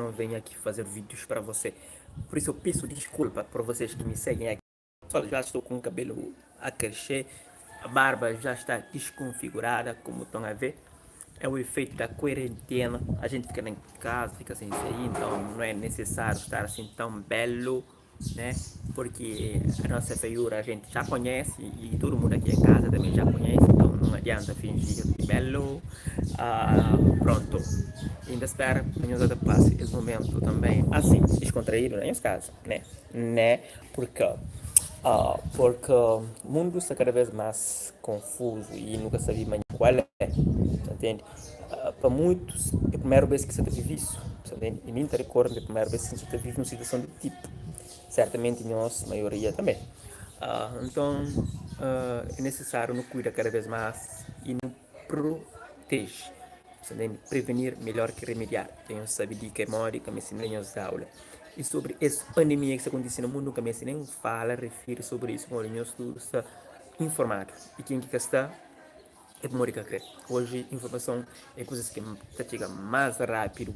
Não venho aqui fazer vídeos para você. Por isso eu peço desculpa por vocês que me seguem aqui. Pessoal, já estou com o cabelo a crescer, a barba já está desconfigurada, como estão a ver. É o efeito da quarentena. A gente fica em casa, fica sem sair, então não é necessário estar assim tão belo, né? Porque a nossa feiura a gente já conhece e todo mundo aqui em casa também já conhece, então não adianta fingir de belo. Ah, pronto. Ainda espero que nós passe esse momento também assim, descontraído, né? Em casa, né? Né? Porque, ah, porque o mundo está cada vez mais confuso e nunca sabe mais qual é, entende? Ah, para muitos, é a primeira vez que você vive isso, entende? E nem te recordo, é a primeira vez que você vive uma situação do tipo. Certamente nós, maioria também. Ah, então, ah, é necessário nos cuidar cada vez mais e nos protege. Entende? Prevenir melhor que remediar. Tenho sabido que é mole, que me ensinei nas aulas. E sobre essa pandemia que está acontecendo no mundo, nunca me nem fala, refere sobre isso, olha, nós tudo está informado. E quem que está é por que crê. Hoje, informação é coisas que está chega mais rápido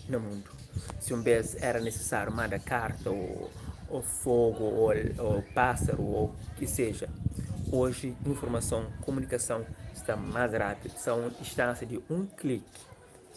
no mundo. Se um vez era necessário mandar carta ou, ou fogo ou, ou pássaro ou que seja, hoje informação, comunicação está mais rápido, são distância de um clique,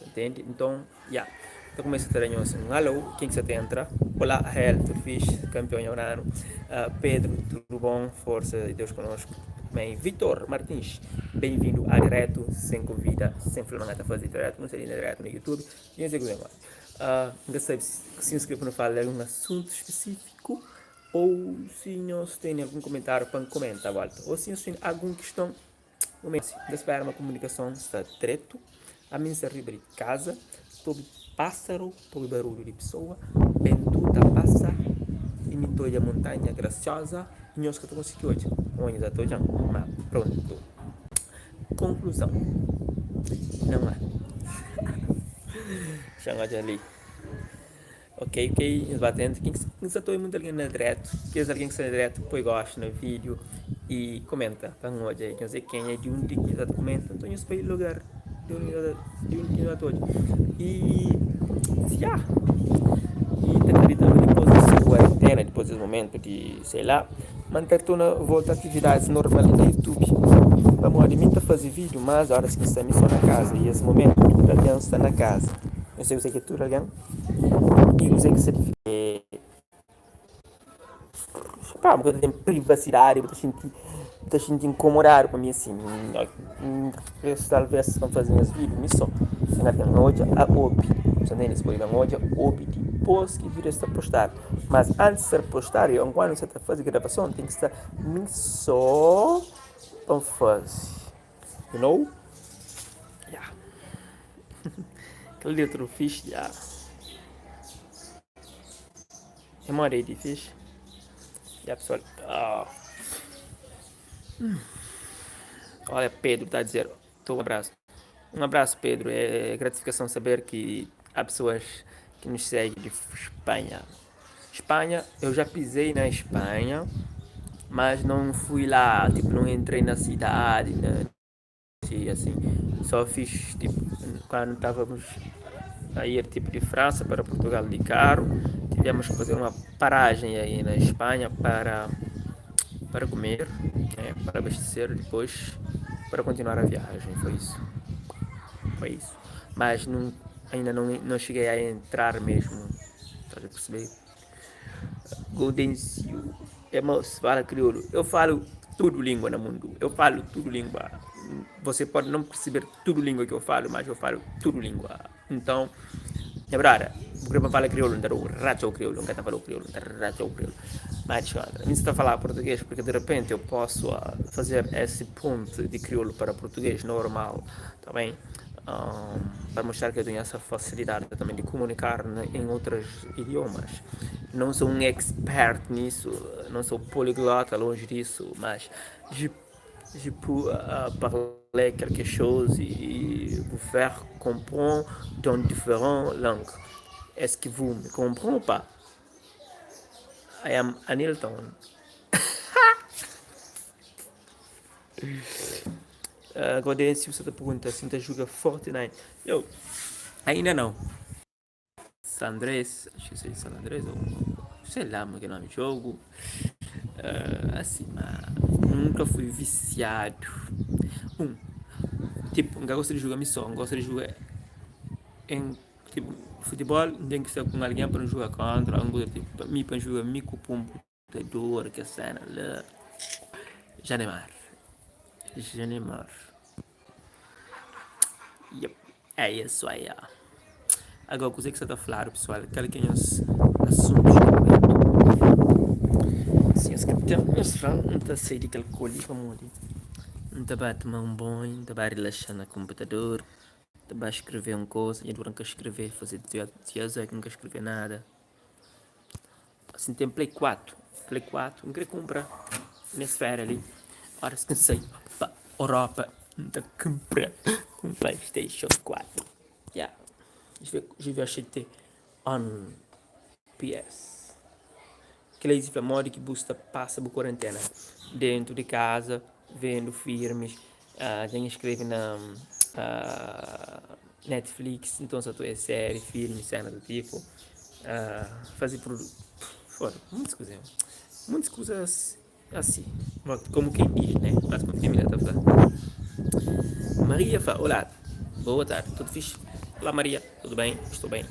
entende? Então, yeah. Então começa a ter um alô, quem que você entra? Olá, Rahel, tudo fixe? Campeão Leonardo. Uh, Pedro, tudo bom? Força e Deus conosco. Bem, Vitor Martins, bem-vindo a Direto, sem convida, sem problema, a fazer direto, não seria direto no YouTube. E não sei o que Uh, ainda sabe se se inscreve no fala de algum assunto específico ou se nós tem algum comentário para comentar, volta. Ou se nós tem alguma questão, comece. Espera uma comunicação está direto. A minha riba de casa, todo pássaro, todo barulho de pessoa, vento tá passa, e me toda a montanha graciosa, e nós que estou conseguindo hoje. Onde já estou já, mas pronto. Conclusão. Não é. Chama ali. Ok, ok, batendo. Quem que muito alguém na direto, que alguém que está direto, põe gosto no vídeo e comenta. Para um hoje aí, não sei quem é de onde que está comenta, então eu estou lugar de onde de onde que eu estou. E yeah. E tá acreditando depois dessa quarentena, depois desse momento de, sei lá, manter toda volta a atividades normais no YouTube. Vamos de mim tá fazer vídeo, mas horas que está só na casa e esse momento tudo alguém está na casa. Eu sei que é tudo alguém e eu sei que se pá, porque tem privacidade, eu sentir estou sentindo incomodado para mim assim. Eu talvez vão fazer uns vídeos, me só. Na hoje a obi. Você entende? Depois na hoje obi depois que vídeo está postado. Mas antes de ser postado, eu quando você está fazendo gravação, tem que estar me só para fazer. You know? Yeah. Aquele litro fixe, yeah. É uma rede fixe. Yeah, pessoal. Oh. Olha, Pedro está a dizer, um abraço. Um abraço, Pedro. É gratificação saber que há pessoas que nos seguem de Espanha. Espanha, eu já pisei na Espanha, mas não fui lá, tipo, não entrei na cidade, né? Assim, só fiz, tipo, quando estávamos a ir, tipo, de França para Portugal de carro, tivemos que fazer uma paragem aí na Espanha para para comer, né, para abastecer depois para continuar a viagem, foi isso. Foi isso. Mas não, ainda não, não cheguei a entrar mesmo. Estás a perceber? Gaudêncio. É moço, fala crioulo. Eu falo tudo língua no mundo. Eu falo tudo língua. Você pode não perceber tudo língua que eu falo, mas eu falo tudo língua. Então, é verdade. Porque eu falo crioulo, não racho crioulo, nunca falo crioulo, não racho crioulo. Mas, não está a falar português porque de repente eu posso fazer esse ponto de crioulo para português normal, tá bem? Um, para mostrar que eu tenho essa facilidade também de comunicar em outros idiomas. Não sou um expert nisso, não sou poliglota, longe disso, mas je, je peux uh, parler quelque chose et vous faire comprendre dans différentes langues. Est-ce que vous me comprenez ou pas? I am Anilton. Uh, Gaudêncio, você pergunta se você joga Fortnite. Eu ainda não. San Andrés, acho que seja San Andrés ou sei lá como é que é o nome do jogo. Assim, ma nunka fui viciado. Um, tipo, N ka gosta di juga mi só, N gosta di juga em tipo futebol N ten ki sta ku un algen pa nu juga kontra, algun kuza tipo pa mi pa N juga mi ku computador kes sena la. Janemar, Janemar. Yep, é isso aí. Agora, kuzê ki sta ta fladu pesoal? Kal ki é nhos asuntus di momentu? Si nhos ka ten, nhos fla-m, N ta sai di kel kol li pamodi N ta ba tuma un banhu, N ta ba rilaxa na konputador, N ta ba skrebe un koza. Dja dura N ka skrebe, faze dias ki N ka skrebe nada. Asi N ten Play 4, Play 4 N kre kunpra nes féria li Óras ki N sai pa Europa N ta kunpra un Playstation 4 Ya, je vais acheter un PS Cleise fla modi ki bu sta pasa bu kuarentena Dentu di kaza, vendu filmis Dja N skrebe na Netflix, nton sa ta odja série, filmi, sena do tipo Faze produ foda muitas kuza muitas kuzas asi komu ken diz ne mas komu ken ta fla Maria fla olá boa tardi tudu fixi olá Maria tudu ben estou ben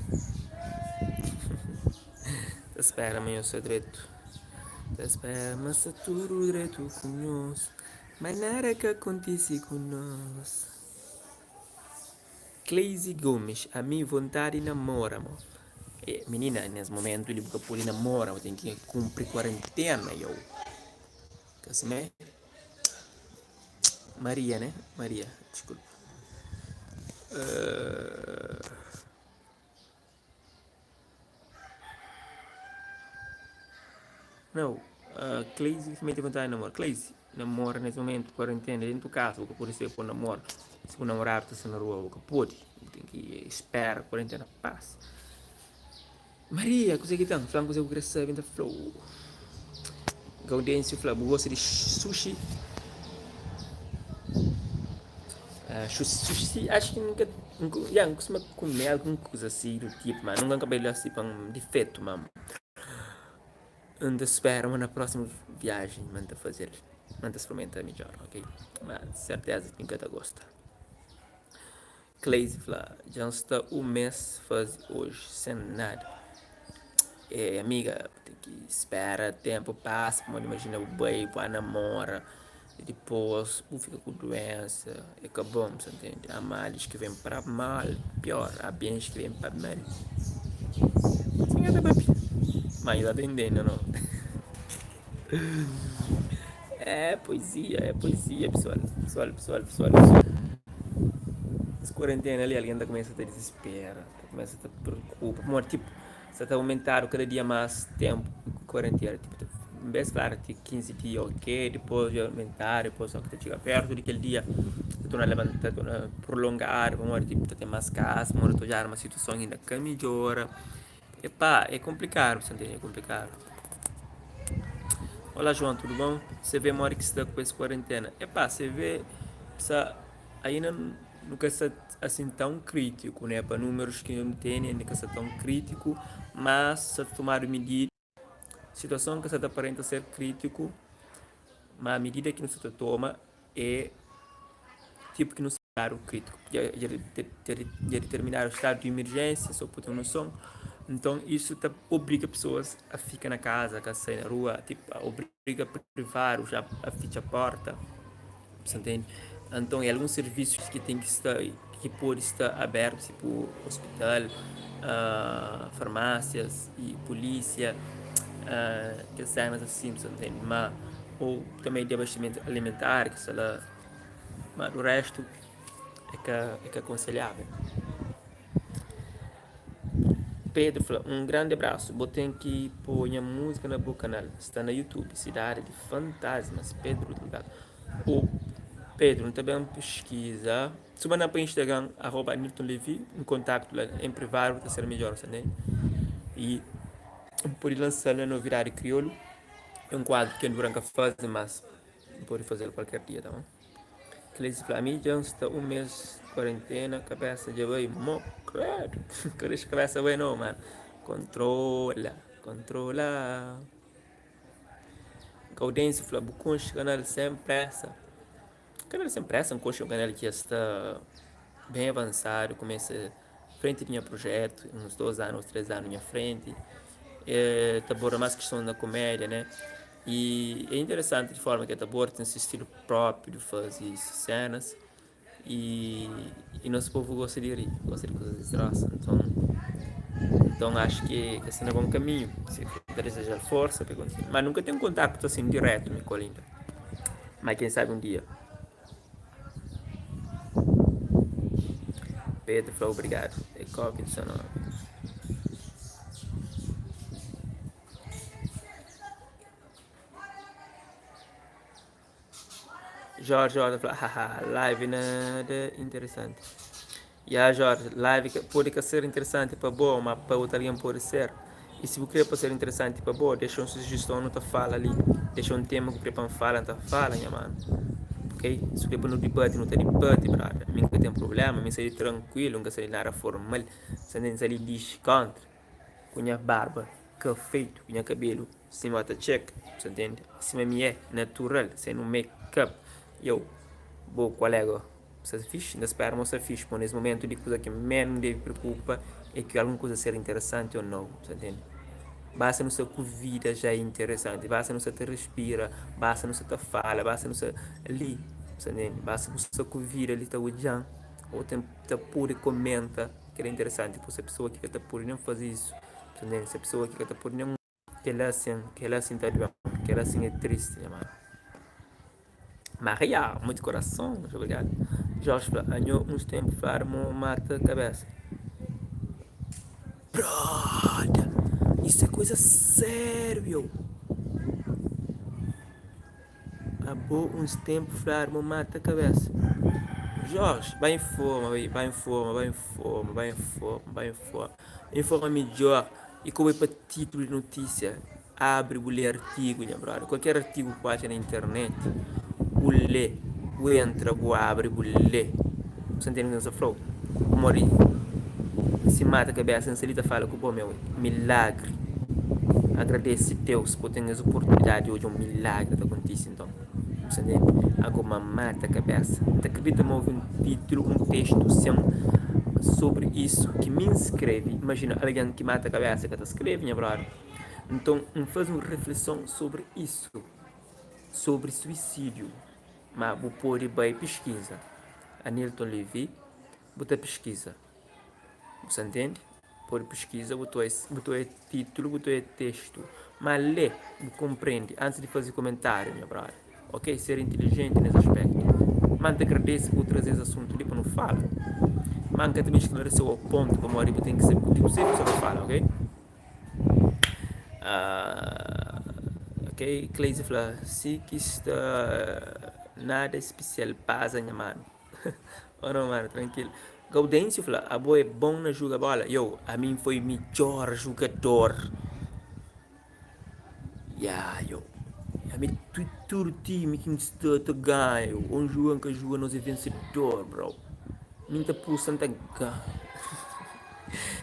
ta spera ma nhos sta dretu ta spera ma sta tudu dretu ku nhos ma nada ka kontise ku nos. Cleise Gomes, Ami vontadi namora mo. Eh, minina, nes momentu li bu ka pode namora, bu ten ki kunpri kuarentena, yo. Ka simé? Maria, né? Maria, diskulpa. Uh... Nau, uh, Cleise também tem vontade de namorar. Cleise, namora nesse momento, quarentena, dentro de casa, bu ka pode sai pa namora. Se bu namorado ta sta na rua, bu ka pode. Bu ten ki espera quarentena passa. Maria, kuzê ki ten? Fla-m kuzê ki bu kre sabe, N ta fla-u. Gaudêncio fla, bu gosta di sushi? Uh, sushi, acho ki nunka, nunka, ya, N kustuma kume algun kuza asi do tipo, ma nunka N ka bai la asi pa N difetu, ma N ta spera ma na próxima viagem ma N ta fazel, ma N ta sprimenta midjor, ok? Ma serteza ki N ka ta gosta. Cleise fla, dja N sta un mês faze oji sen nada. E amiga, bu ten ki spera ténpu pasa, pamodi imajina bu bai, bu ba namora, dipôs bu fika ku duénsa, é ka bon, bu sta ntende? Há males ki vem para mal, pior, há bens ki vem pa mal. Sin ta papia, ma nhos ta ntende, no? É poesia, é poesia, pessoal, pessoal, pessoal, pessoal, pessoal. Es quarentena ali, alguém ta começa ta desespera, ta começa ta preocupa, pamodi tipo, sa ta aumentadu cada dia mais tempo de quarentena, tipo, ta, em vez de falar ti 15 dia, ok, depois dja aumentadu, depois só ki ta txiga perto di kel dia, ta torna levanta, ta torna prolongadu, pamodi tipo, ta ten mais kasu, pamodi ta odjadu ma situason inda ka midjora. Epá, é konplikadu, sa ntende, é konplikadu. Olá João, tudo bom? CV modi ki sta ku es kuarentena? Epá, CV sa ainda nu ka sta assim tão crítico, né? Pa números ki nu tene ainda ka sta tão crítico, mas sa ta tomadu medida. Situason ka sa ta aparenta ser crítico, ma medida ki nu sa ta toma é tipo ki nu Estadu krítiku dja diterminadu stadu di imerjénsia, sô pa ten noson. Nton, isu ta obriga pesoas a fika na kaza, ka sai na rua, tipu obriga privadus a fitxa pórta, bu sa ntende? Nton, é alguns sirvisus ki ten ki sta, ki pode sta abértu, tipu ospital, farmásias y pulísia, kes sénas asin, bu sa ntende? Má, ô tanbe di abastisimentu alimentar ki sta la. Ma do restu é ka é ka akonselhavel. Pedro fla, um grande abraço, bo tem ki po nha música na bo canal, sta na YouTube, Cidade de Fantasmas, Pedro Delgado. O Pedro, N ta ben pesquisa, su manda pa Instagram, arroba Nilton Levy, um contacto la em privado ta ser midjor, sa ntende? E N pode lançal na Novidade Kriolu, é um quadro ki N dura N ka faze, mas N pode fazel kualker dia, tá bon? Cleise fla, Ami dja N sta un mês kuarentena, kabésa dja bai mo kredu. Ka dexa kabésa bai no, mano. Kontrola, kontrola. Gaudêncio fla, Bu konxe kanal Sem Pressa? Kanal Sem Pressa N konxe un kanal ki dja sta ben avansadu, kumesa frenti di nha projetu, uns 2 anu, 3 anu nha frenti. E ta aborda más kiston na kumédia, né? E é interesanti di forma ki el ta aborda, ten se stilu própi di faze se sénas. E, e nos povu gosta di ri, gosta di kuzas di trósa. Nton, nton acho ki ke sta na bon kaminhu. Si ta deseja-l forsa pa el kontinua. Ma nunka ten kontaktu asin diretu mi ku el inda. Ma ken sabe un dia. Pedro fla obrigadu. É Covid 19. Jorge Jorge fla haha live nada interesanti. Ya Jorge, live ka pode ka ser interesanti pa bo, ma pa otu algen pode ser. I si bu kre pa ser interesanti pa bo, dexa un sujeston nu ta fala li, dexa un tema ku kre pa N fala, N ta fala nha manu. Ok? Si bu kre pa nu dibati, nu ta dibati brother. Mi N ka ten problema, mi N sta li trankuilu, N ka sta li nada formal, N sta li dixi kontra ku nha barba ka fetu, ku nha kabelu Sima ta txeka, bu sa ntende? Sima mi é, natural, sen un make up. Yo, bo kolega, bu sta fixi? N ta spera ma bu sta fixi, pamodi nes momentu di kuza ki ménu debe preokupa é ki algun kuza ser interesanti ô nau, bu sa ntende? Basta nu sta ku vida já é interesanti, basta nu sta ta respira, basta nu sta ta fala, basta nu sta li, bu sa ntende? Basta bu sta ku vida li ta odja-m ô ta pode komenta, kel-la é interesanti. Pur isu, pesoa ki ka ta pode nen faze isu, bu sa ntende? Se pesoa ki ka ta pode nen. Kel-la sin, kel-la sin ta due-m, kel-la sin é tristi nha mano. Maria, muito coração, muito obrigado. Jorge fla, anho uns tempo fladu mo mata cabeça. Brother, isso é coisa sério. Abo uns tempo fladu mo mata cabeça. Jorge, ba informa, ba informa, ba informa, ba informa, ba informa. Informa midjor i ka bai pa titulu di notisia. Abri bu lé artigu nha brother. Kualker artigu ku bu atxa na internet, bu lé, bu entra, bu abri, bu lé. Bu sta ntende kuzê ki N sta fla-u? Pamodi si mata kabesa N sta li ta fala ku bo meu, milagri. Agradese Deus pa bu ten es oportunidadi di odja un milagri ta kontise nton. Bu sta ntende? Ago ma mata kabesa. N ta kridita ma ovi un titulu, un testu sen sobri isu ki mi N skrebe. Imajina algen ki mata kabesa ka ta skrebe nha brother. Nton N faze un refleson sobri isu, sobri suisidiu. Ma bu pode bai piskiza. Anilton Levy, bu ta piskiza. Bu sta ntende? Pode piskiza, bu ta bu ta oia titulu, bu ta oia testu. Ma lé, bu konprende antis di faze komentáriu, nha brother. Ok? Ser intilijenti nes aspektu. Ma N ta agradese pa bu traze es asuntu li pa nu fala. Ma N ka ta ben sklareseu ao pontu pamodi bu ten ki sabe ku kuzê ki bu sta ta fala, ok? Uh, ok, Cleise fla, si ki sta nada especial, paza nha mano. Oh no mano, tranquilo. Gaudêncio fla, abo é bom na juga bola. Yo, a mim foi midjor jogador. Ya, yo. Ami tudu time ki N sta ta ganha. Ou N juga, N ka juga, nos é vencedor, bro. Mi N ta pusa, N ta ganha.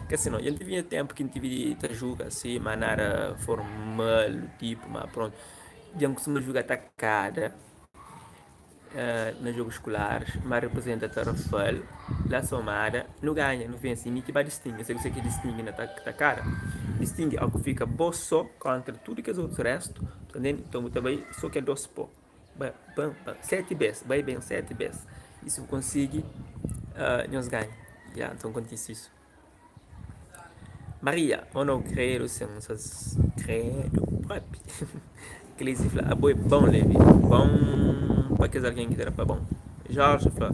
Ka si no, dja N tive nha tempu ki N tive di ta juga si, ma nada formal, tipo, ma pronto. Dja N kustuma juga takada. Na jogus skularis, ma reprezenta Tarrafal, la Somada, nu ganha, nu vense, mi ki ba distingi, N sabe kuzê ki é distingi na takada, distingi é ku fika bo sô kontra tudu kes otus restu, ta ntende? Nton bu ta bai sô kel dos pó, bai ban ban seti bes, bai ben seti bes, i si bu konsigi nhos ganha, ya, nton kontise isu. Maria, oh no credo sen sas credo propi Cleise fla abo é bom Levi bom pa kes algen ki ta da pa bom Jorge fla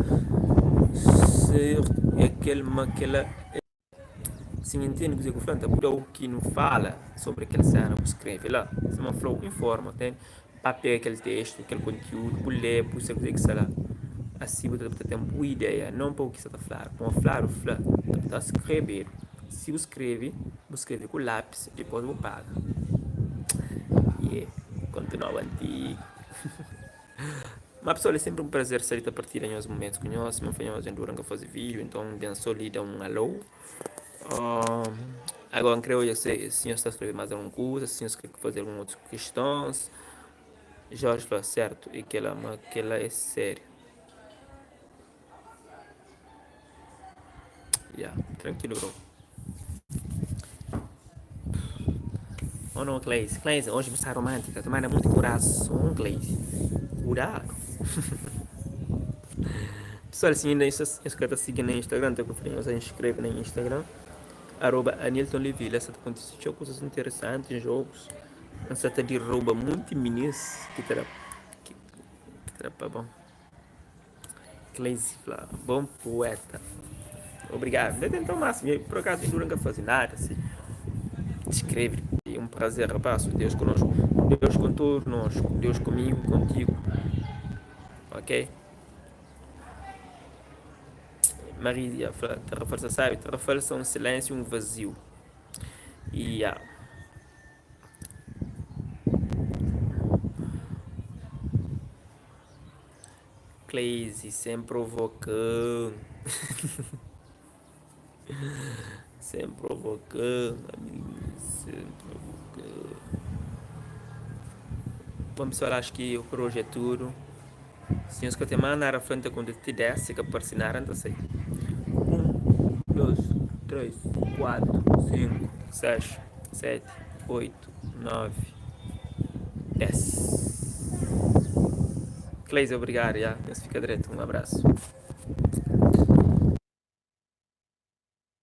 certo é kel ma kela si N intende kuzê ku fla N ta da-u ki nu fala sobri kel sena ku skrebe la sima N fla-u informa ntende Pa pega kel testu, kel kontiúdu, bu lé, bu sabe kuzê ki sta la. Asi bu ta ten bu ideia, non pa u ki sta ta fladu. Pamodi fladu fla, ta skrebedu. Si bu skrebe, bu skrebe ku lápis, dipôs bu paga. Ye, kontu nobu antigu. Ma pessoal, é sempre um prazer estar ta partilha nhos momentos ku nhos. Sima fla nhos, dura nka faze vídeo, então ben só li da um alô. Um, agora n kre odja se, se nhos ta skrebe mais algum kuza, se nhos kre fazer algum outras questões. Jorge fla, certo, e kela, ma kela é sério. Yeah, tranquilo, bro. Oh não, Cleise. Cleise, hoje você está romântica. Tomara muito coração, Cleise. Cuidado. Pessoal, se ainda está inscrito, siga no Instagram, tá conferindo, você inscreve no Instagram. Arroba Anilton Levi. Lá está acontecendo coisas interessantes, jogos. Você está de rouba muito minis que terá que terá para bom. Cleise fla, Bom poeta. Obrigado. Ainda tentou o máximo. Por acaso, eu nunca fazer nada assim. Escreve. É um prazer, rapaz. Deus conosco. Deus com todos nós. Deus comigo, contigo. Ok? Maria fla, terra falsa sabe, terra falsa é um silêncio, um vazio. E yeah. Cleise, sem provocando. sem provocando, amigo. Sem provocando. Bom, pessoal, acho que por hoje é tudo. Se nhos ka ten más nada frente a konta ti 10, si ka parse nada, N ta sai. 1, 2, 3, 4, 5, 6, 7, 8, 9, 10. Cleise, obrigado, ya. Nhos fika dretu. Un abrasu.